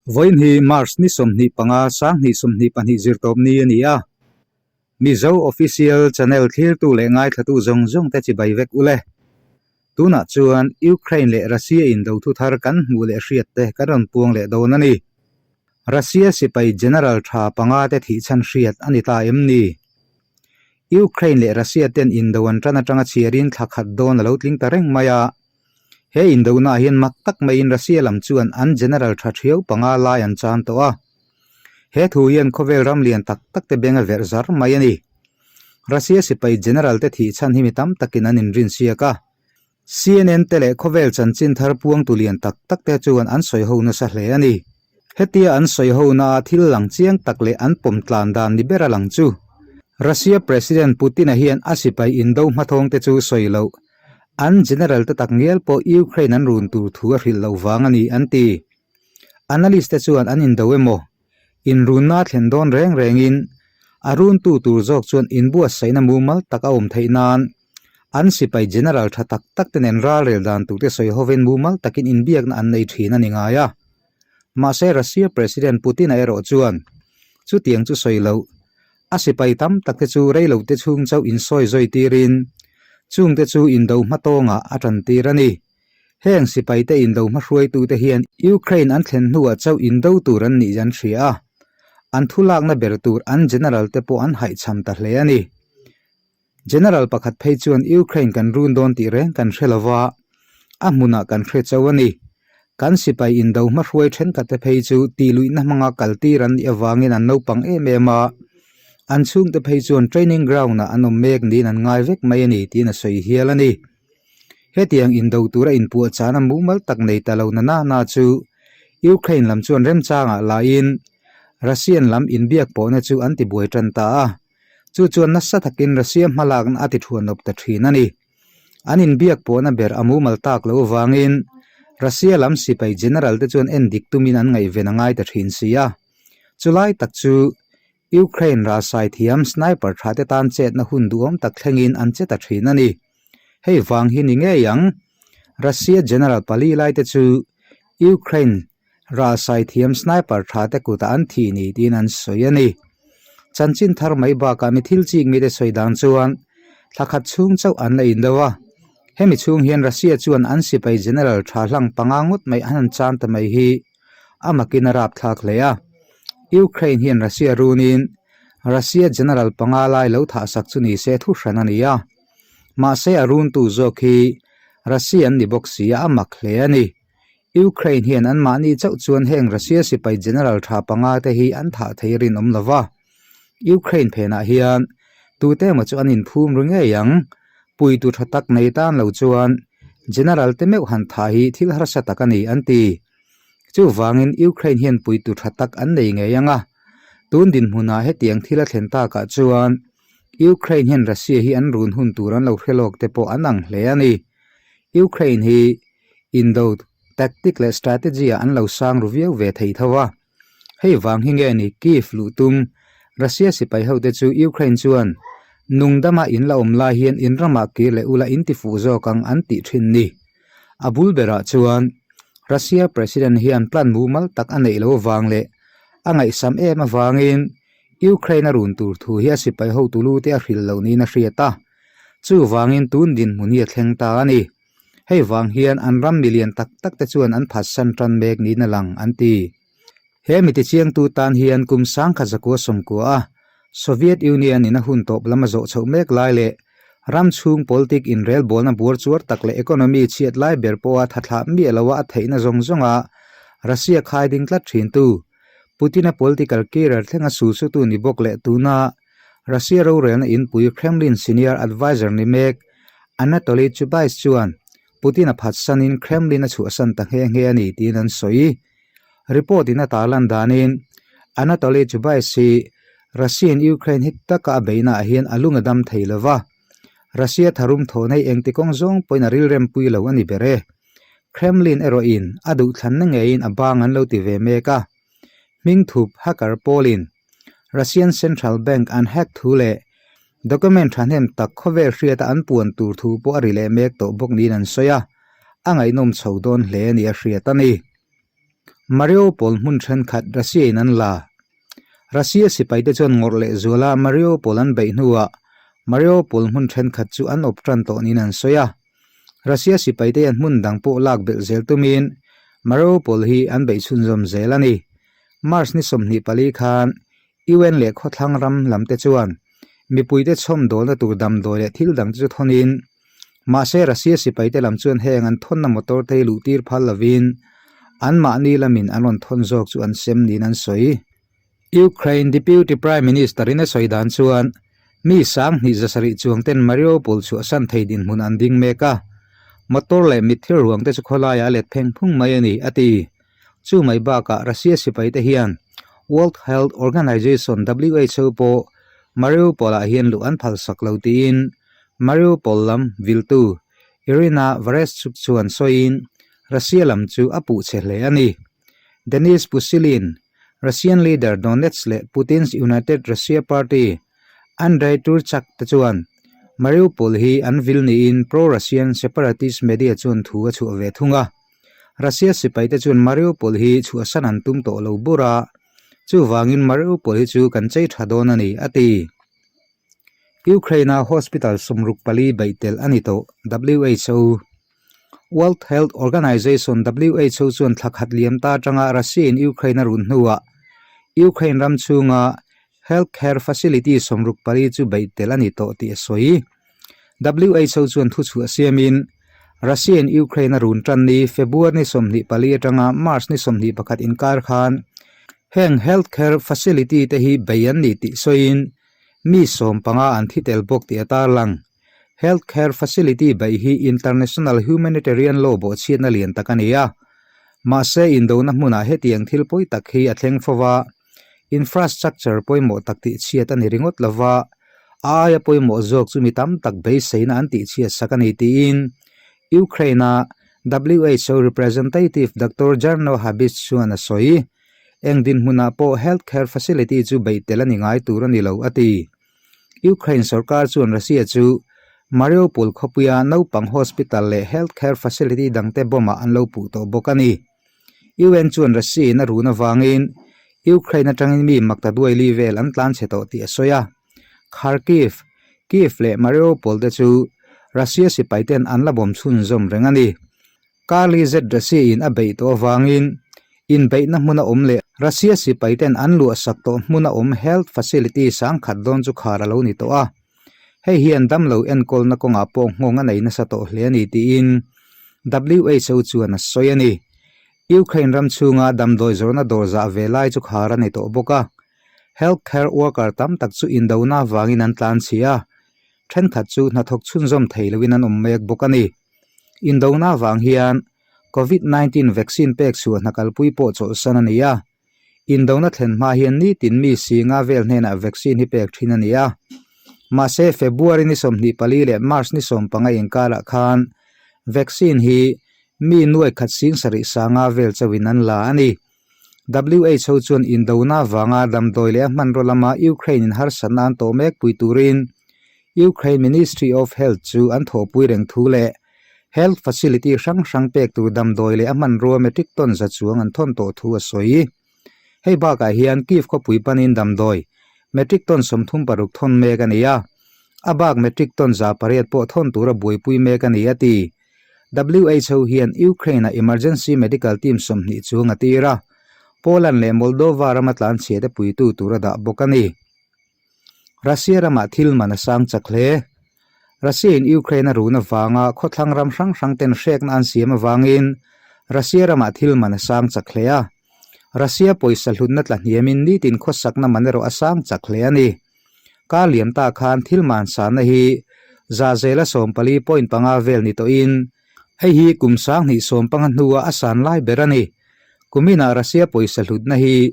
Vawiin hi March ni 25 2022 zirtawp ni a ni a. Mizo Official Channel thlirtu leh ngaithlatu zawng zawng te chibai vek u le. Tunah chuan Ukraine leh Russia indo thu thar kan hmuh leh hriat te kan rawn puang leh dawn a ni. Russia sipai General tha panga te thih chhan hriat a ni ta em ni? Ukraine leh Russia ten indo an tan atanga chhiarin thla khat dawn a lo tling ta reng mai a. He indonaah hian mak tak maiin Russia lam chuan an general tha thiau panga lai an chan tawh a. He thu hian khawvel ram lian tak tak te beng a verh zar mai a ni. Russia sipai general te thih chhan hi mi tam takin an inrinsiak a. CNN te leh khawvel chanchin thar puangtu lian tak tak te chuan an sawi ho nasa hle a ni. Hetia an sawi hona a thil lang chiang tak leh an pawm tlan dan ni ber a lang chu Russia President Putin-a hian a sipai indo hmathawng te chu sawi loh an general te tak ngial pawh Ukraine an run tur thu a hrilh loh vang a ni an ti. Analyst te chuan an indo emaw inrunna a thlen dawn reng rengin a runtu tur zawk chuan inbuatsaihna mumal tak a awm theih nan an sipai general tha tak tak te nen ralrel dan tur te sawi hovin mumal takin inbiakna an nei thin a ni ngai a. Mahse Russia President Putin-a erawh chuan chutiang chu sawi loh a sipai tam tak te chu reilo te chhung chauh insawi zawi tirin chung te chu indo hmatawngah a tan tir a ni. Heng sipai te indo hmahruaitu te hian Ukraine an thlen hnuah chauh indo tur an nih an hria a, an thulakna ber tur an general te pawh an haihchham ta hle a ni. General pakhat phei chuan Ukraine kan run dawn tih reng kan hre lo va, a hmunah kan hre chauh a ni. Kan sipai indo hmahruai thenkhat te phei chu tihluihna hmanga kaltir an nih avangin an naupang em em a, an chhungte phei chuan training ground-ah an awm mek niin an ngai vek mai a ni tiin a sawi hial a ni. Hetiang indo tura inpuahchahna mumal tak nei ta lo na na na chu Ukraine lam chuan remchangah lahin Russian lam inbiak pawhna chu an tibuai tan ta a. Chu chuan nasa takin Russia hmalakna a ti thuanawp ta thin a ni. An inbiak pawhna ber a mumal tak loh avangin Russia lam sipai general te chuan en dik tumin an ngaihven a ngai ta thin si a. Chulai tak chu Ukraine ralsai thiam sniper tha te tan chetna hun duhawm tak thlengin an che ta thin a ni. Hei vang hi ni ngei ang, Russia general pali lai te chu Ukraine Ralsai thiam sniper tha te kutah an thih ni tiin an sawi a ni. Chanchin thar mai bakah mi thil chik mite sawi dan chuan thla khat chhung chauh an la indo a. Hemi chhung hian Russia chuan an sipai general tha hlang panga ngawt mai an han chan ta mai hi a makin a rapthlak hle a. Ukraine hian Russia runin Russia general panga lai lo thahsak chu ni se thu hran a ni a. Mahse a runtu zawk hi Russia an ni bawk si a, a mak hle a ni. Ukraine hian anmahni chauh chuan heng Russia sipai general tha panga te hi an thah thei rinawm lo va. Ukraine phenah hian tute emaw chu an inphum ru ngei ang. Puitu tha tak nei tan lo chuan general te meuh han thah hi thil harsa tak a ni an ti. Chuvangin Ukraine hian puitu tha tak an nei ngei ang a. Tun dinhmunah hetiang thil a thlen takah chuan Ukraine hian Russia hi an run hun tur an lo hre lawk te pawh an ang hle a ni. Ukraine hi Indo tactic leh strategy ah an lo sang ru viau ve thei tho a. Hei vang hi nge ni Kyiv luh tum Russia sipai ho te chu Ukraine chuan nungdama in la awm lai hian in ramah kir leh ula in ti fuh zawk ang an tih thin ni. A bul berah chuan Russia President hian plan mumal tak a neih lo avang leh a ngaihsam em avangin Ukraine a run tur thu hi a sipai hotu lu te a hrilh loh niin a hriat a. Chuvangin tun dinhmun hi a thleng ta a ni. Hei vang hian an ram milian tak tak te chuan an phatsan tan mek niin a lang, an ti. He mi tichiangtu tan hian kum sangkhat zakua sawmkua a Soviet Union in a hun tawp lam a zawh chhoh mek lai leh ram chhung politic inrelbawlna buar chuar tak leh economy chhiat lai ber pawha thathlah miah loa a theihna zawng zawnga Russia khai ding tlat thintu Putin-a political career thlenga sulsutu ni bawk leh tuna Russia rorelna inpui Kremlin senior adviser ni mek Anatoly Chubais chuan Putin-a phatsanin Kremlin a chhuahsan ta nghe nghe a ni tiin an sawi. Report in a tarlan danin Anatoly Chubais hi Russia-in Ukraine hit taka a beihnaah hian a lung a dam thei lo va, Russia tharum thawh nei engti kawng zawng pawhin a rilrempui lo a ni ber e. Kremlin erawhin a duhthlanna ngeiin a bang an lo ti ve mek a. Hmingthup hacker pawlin Russian Central Bank an hack thu leh Document thahnem tak khawvel hriata an puan tur thu pawh a ri leh mek tawh bawk niin an sawi a, a ngaihnawm chho dawn hle a ni a hriat a ni. Mariupol hmun thenkhat Russia-in an la. Russia sipaite chuan ngawrh leh zuala Mariupol an beih hnuah Mariupol hmun thenkhat chu an awp tan tawh niin an sawi a. Russia sipaite hian hmun dang pawh lak belh zel tumin Mariupol hi an beih chhunzawm zel a ni. March ni 24 khan UN leh khawthlang ram lamte chuan mipuite chhawmdawlna tur damdawi leh thil dangte chu thawnin mahse Russia sipaite lam chuan heng an thawnna motor te hi luh tir phal lovin anmahni lamin an rawn thawn zawk chu an sem niin an sawi. Ukraine Deputy Prime Minister in a sawi dan chuan mi 2000 zasarih chuang ten Mariupol chhuahsan thei dinhmun an ding mek a, motor leh mitthil ruang te chu khawlaiah a let pheng phung mai a ni, a ti. Chu mai bakah Russia sipaite hian World Health Organization, who, pawh Mariupol-ah hian luh an phalsak lo tiin Mariupol lam viltu Iryna Vereshchuk chuan sawiin Russia lam chu a puh chhe hle a ni. Denis Pushilin, Russian leader Donetsk leh Putin's United Russia Party Andrei Turchak te chuan Mariupol hi an vil niin pro-Russian separatist media chuan thu a chhuah ve thung a. Russia sipaite chuan Mariupol hi chhuahsan an tum tawh lo bur a, chuvangin Mariupol hi chu kan chei tha dawn a ni, a ti. Ukraine-a hospital 64 beih telh a ni tawh, who. World Health Organization, who, chuan thla khat liam ta atanga Russia-in Ukraine a run hnuah Ukraine ram chhunga health care facility 64 chu beih telh a ni tawh tih a sawi. Who chuan thuchhuah siamin, Russia-in Ukraine a run tan ni February ni 24 atanga March ni 21 inkar khan heng health care facility te hi bei an ni tih sawiin mi 15 an thi tel bawk tih a tarlang. Health care facility beih hi international humanitarian law bawhchhiatna lian tak a ni a. Mahse indona hmunah hetiang thil pawi tak hi a thleng fo va, Infrastructure pawimawh tak tihchhiat a ni ringawt lova, a aia pawimawh zawk chu mi tam tak beiseina an tihchhiat sak a ni tiin Ukraine-a who representative Doctor Jarno Habich chuan a sawi. Eng dinhmunah pawh healthcare facility chu beih tel a ni ngai tur a ni lo, a ti. Ukraine sorkar chuan Russia chu Mariupol khawpuia naupang hospital leh healthcare facility dangte bomb-ah an lo puh tawh bawk a ni. UN chuan Russia-in a run avangin Ukraine atangin mi makta duai li vel an tlan chhe tawh tih a sawi a. Kharkiv, Kyiv leh Mariupol te chu Russia sipaiten an la bawm chhunzawm reng a ni. Karli zet Russia-in a beih tawh avangin inbeihna hmuna awm leh Russia sipaiten an luahsak tawh hmuna awm health facility sangkhat dawn chu khar a lo ni tawh a. Hei hian damlo enkawlna kawngah pawh nghawng a nei nasa tawh hle a ni tiin who chuan a sawi a ni. Ukraine ram chhunga damdawi zawrhna dawr zah ve lai chu khar a ni tawh bawk a. Health care worker tam tak chu indona avangin an tlan chhi a, thenkhat chu hnathawk chhunzawm thei loin an awm mek bawk a ni. Indona avang hian Covid 19 vaccine pek chhuah hna kalpui pawh chawlhsan a ni a. Indona thlen hma hian nitin mi singa vel hnenah vaccine hi pek thin a ni a. Mahse, February ni 24 leh March ni 15 inkarah khan vaccine hi mi nuai khat sing sarih sanga vel chauhin an la a ni. Who chuan indona avanga damdawi leh a hmanraw lama Ukraine-in harsatna an tawh mek pui turin Ukraine Ministry of Health chu an thawhpui reng thu leh Health facility hrang hrang pek tur damdawi leh a hmanrua metric ton za chuang an thawn tawh thu a sawi. Hei bakah hian Kyiv khawpui panin damdawi metric ton 36 thawn mek a ni a, a bak metric ton 800 pawh thawn tura buaipui mek a ni a ti. Who hian Ukraine-a emergency medical team 20 chuang a tir a, Poland leh Moldova rama tlanchhiate puitu tur a dah bawk a ni. Russia ramah thil man a sang chak hle. Russia-in Ukraine a run avanga khawthlang ram hrang hrang ten hrekna an siam avangin Russia ramah thil man a sang chak hle a. Russia pawisa hlutna tla hniamin nitin khawsakna man erawh a sang chak hle a ni. Kar liam ta khan thil man sanna hi za zela 14.5 vel ni tawhin hei hi kum 2015 hnua a san lai ber a ni. Kuminah Russia pawisa hlutna hi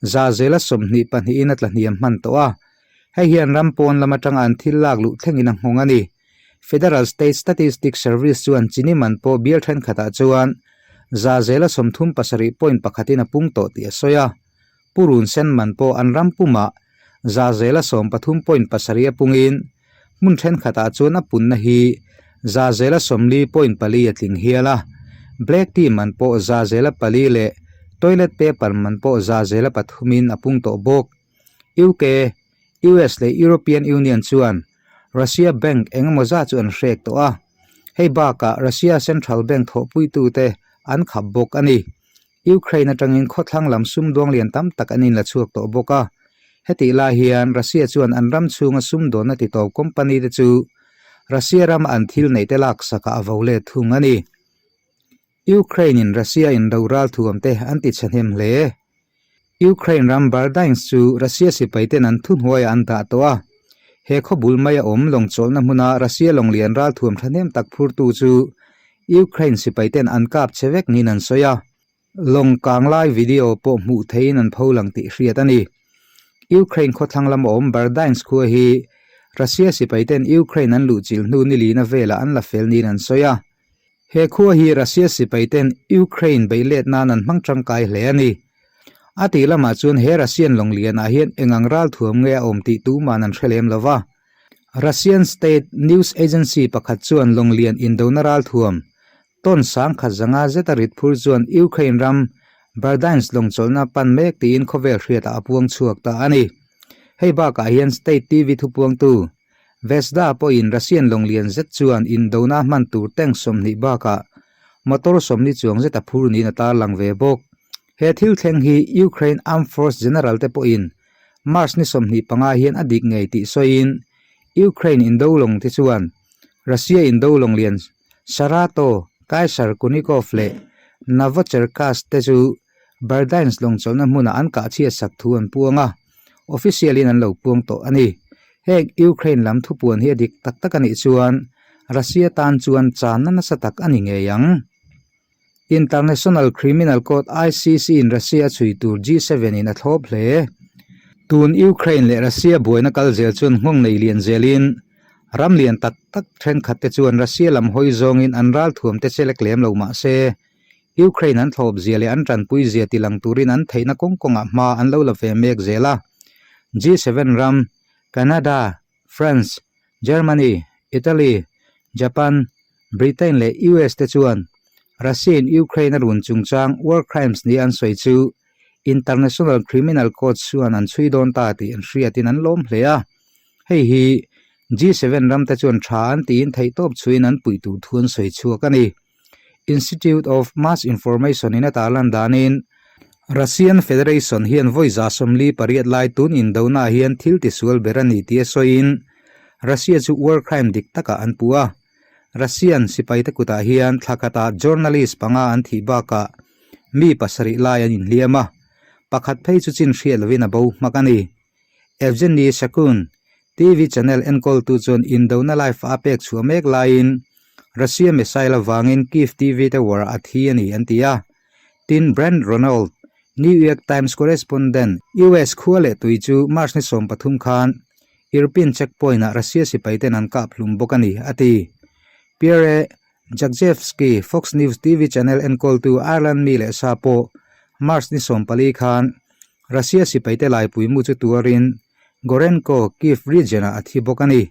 za zela 22 in a tla hniam hman tawh a, hei hian ram pawn lam atanga an thil lak luh thlengin a nghawng a ni. Federal State Statistics Service chuan chini man pawh bial thenkhatah chuan za zela 37.1 in a pung tawh tih a sawi a. Purun sen man pawh an ram pumah za zela 13.7 a pungin Hmun thenkhatah chuan a punna hi za zela 40.4 a tling hial a, Black tea man pawh za zela pali leh Toilet paper man pawh 100% in a pung tawh bawk. UK, US leh European Union chuan Russia bank eng emaw zat chu an hrek tawh a, hei bakah Russia central bank thawhpuitute an khap bawk a ni. Ukraine atangin khawthlang lam sumdawng lian tam tak an inla chhuak tawh bawk a. Hetih lai hian Russia chuan an ram chhunga sumdawnna titawp company te chu Russia rama an thil neihte laksakah a vo let thung a ni. Ukraine in Russia in ro ralthuam te an ti chhe hnem hle. Ukraine ram Berdyansk chu Russia sipai ten an thuhnuaiah an dah tawh a. He khaw bul maia awm lawng chawlhna hmuna Russia lawng lian ralthuam thahnem tak phurtu chu Ukraine sipai ten an kap che vek niin an sawi a. Lawng kang lai video pawh hmuh theihin an pho lang tih hriat a ni. Ukraine khawthlang lama awm Berdyansk khua hi Russia sipai ten Ukraine an luhchilh hnu nilina velah an la fel niin an sawi a. He khua hi Russia sipai ten Ukraine beih let nan an hmang tangkai hle a ni. A tih lamah chuan he Russian lawng lianah hian engang ralthuam nge a awm tih tuman an hre lem lo va. Russian state news agency pakhat chuan lawng lian indona ralthuam ton 10,000 zeta rit phur chuan Ukraine ram Berdyansk lawng chawlhna pan mek tiin khawvel hriatah a puang chhuak ta a ni. Hei bakah hian state TV thupuangtu Vesda pawhin Russian lawng lian zet chuan indona hman tur tank 20 bakah motor 40 chuang zet a phur niin a tarlang ve bawk. He thil thleng hi Ukraine Armed Force General te pawhin March ni 25 hian a dik ngei tih sawiin Ukraine indo lawng te chuan Russia indo lawng lian Sarato, Kaisar Kunikov leh Novocherkassk te chu Berdyansk lawng chawlhna hmunah an kah chhiat sak thu an puang a. Official in an lo puang tawh a ni. Heng Ukraine lam thupuan hi a dik tak tak a nih chuan Russia tan chuan channa nasa tak a ni ngei ang. International Criminal Court, ICC, in Russia a chhui tur G7 in a thlawp hle. Tun Ukraine leh Russia buaina kal zel chuan nghawng nei lian zelin ram lian tak tak thenkhat te chuan Russia lam hawi zawngin an ralthuam te chelek lem lo mah se Ukraine an thlawp zia leh an tanpui zia tilang turin an theihna kawng kawngah hma an lo la ve mek zel a. G7 ram, Canada, France, Germany, Italy, Japan, Britain leh US te chuan Russia-in Ukraine a run chungchang war crimes nia an sawi chu International Criminal Court chuan an chhui dawn ta tih an hriatin an lawm hle a. Hei hi G7 ram te chuan tha an tiin theihtawp chhuiin an puih tur thu an sawi chhuak a ni. Institute of Mass Information in a tarlan danin Russian Federation hian vawi 48 lai tun indona hian thil tisual ber a ni tia sawiin Russia chu war crime dik takah an puh a. Russian sipaite kutah hian thla khatah journalist panga an thih bakah mi pasarih lai an inhliam a, pakhat phei chu chin hriat lovin a bo hmak a ni. Evgeny Shakun, TV channel enkawltu chuan indona live a pek chhuah mek laiin Russia missile avangin Kyiv TV tower a thi a ni an ti a. Tin, Brent Ronald, New York Times correspondent, US khua leh tui chu March ni 13 khan Irpin checkpoint-ah Russia sipaiten an kap hlum bawk a ni, a ti. Pierre Zakrzewski, Fox News TV channel enkawltu Ireland mi leh sa pawh March ni 14 khan Russia sipaite laipui mu chu tuarin Gorenko, Kyiv region-ah a thi bawk a ni.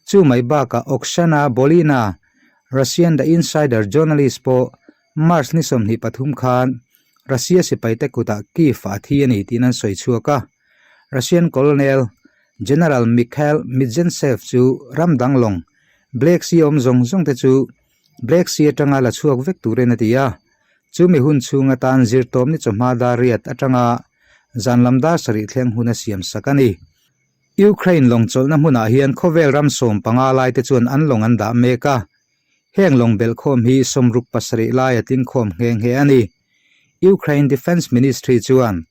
Chu mai bakah Oksana Bolina, Russian The Insider journalist pawh March ni 23 khan Russia sipaite kutah Kyiv-ah a thi a ni tiin an sawi chhuak a. Russian Colonel General Mikhail Mizintsev chu ram dang lawng Black Sea awm zawng zawng te chu Black Sea atanga la chhuak vek turin a ti a. Chumi hun chhung atan zirtawm ni chawhma dar riat atanga zan lam dar sarih thleng hun a siam sak a ni. Ukraine lawng chawlhna hmunah hian khawvel ram 15 lai te chuan an lawng an dah mek a. Heng lawng belhkhawm hi 67 lai a tlingkhawm nghe nghe a ni. Ukraine Defence Ministry chuan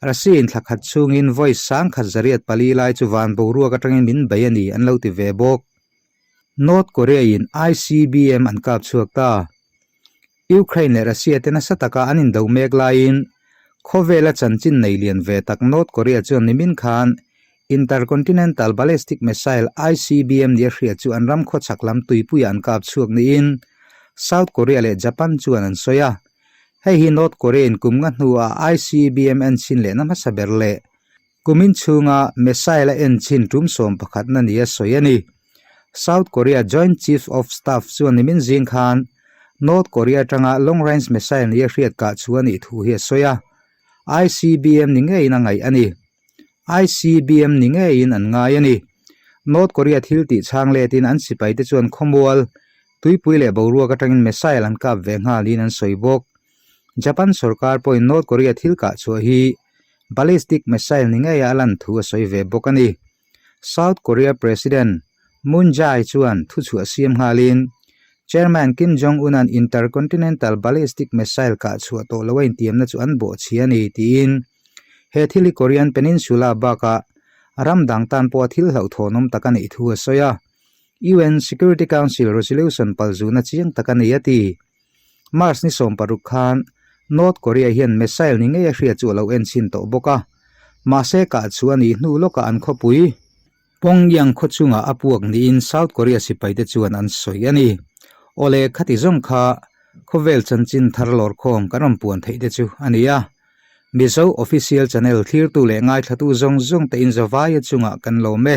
Russia in thla khat chhungin vawi 1104 lai chu van boruak atangin min bei a ni an lo ti ve bawk. North Korea in ICBM an kap chhuak ta. Ukraine leh Russia te nasa taka an indo mek laiin khawvela chanchin nei lian ve tak North Korea chuan nimin khan Intercontinental Ballistic Missile, ICBM, nia hriat chu an ram khawchhak lam tuipuiah an kap chhuak niin South Korea leh Japan chuan an sawi a. Hei hi North Korea in kum nga hnuah ICBM en chhin lehna hmasa ber leh Kumin chhunga missile a en chhin tum sawm pakhatna nia sawi a ni. South Korea Joint Chiefs of Staff chuan nimin zing khan North Korea atanga long range missile nia hriat kah chu a nih thu hi a sawi a, ICBM ni ngeiin a ngaih a ni. ICBM ni ngeiin an ngai a ni. North Korea thil tih chhang letin an sipaite chuan khawmual, tuipui leh boruak atangin missile an kap ve nghalin an sawi bawk. Japan sorkar pawhin North Korea thil kah chhuah hi ballistic missile ni ngeia a lan thu a sawi ve bawk a ni. South Korea President Moon Jae chuan thuchhuah siam nghalin Chairman Kim Jong-un-a'n intercontinental ballistic missile kah chhuah tawh loa intiamna chu an bawhchhi a ni tiin he thil hi Korean Peninsula bakah ram dang tan pawha thil hlauhthawnawm tak a nih thu a sawi a, UN Security Council resolution palzuna chiang tak a ni a ti. March ni 16 khan North Korea hian missile ni ngei a hria chu a lo en chhin tawh bawk a, mahse kah chu a nih hnu lawkah an khawpui Pyongyang khaw chungah a puak niin South Korea sipaite chuan an sawi a ni. Awle khati zawng kha khawvel chanchin thar lawrkhawm kan rawn puan theih te chu a ni a, Mizo Official Channel thlirtu leh ngaithlatu zawng zawng te inzawvaia chungah kan lawm e.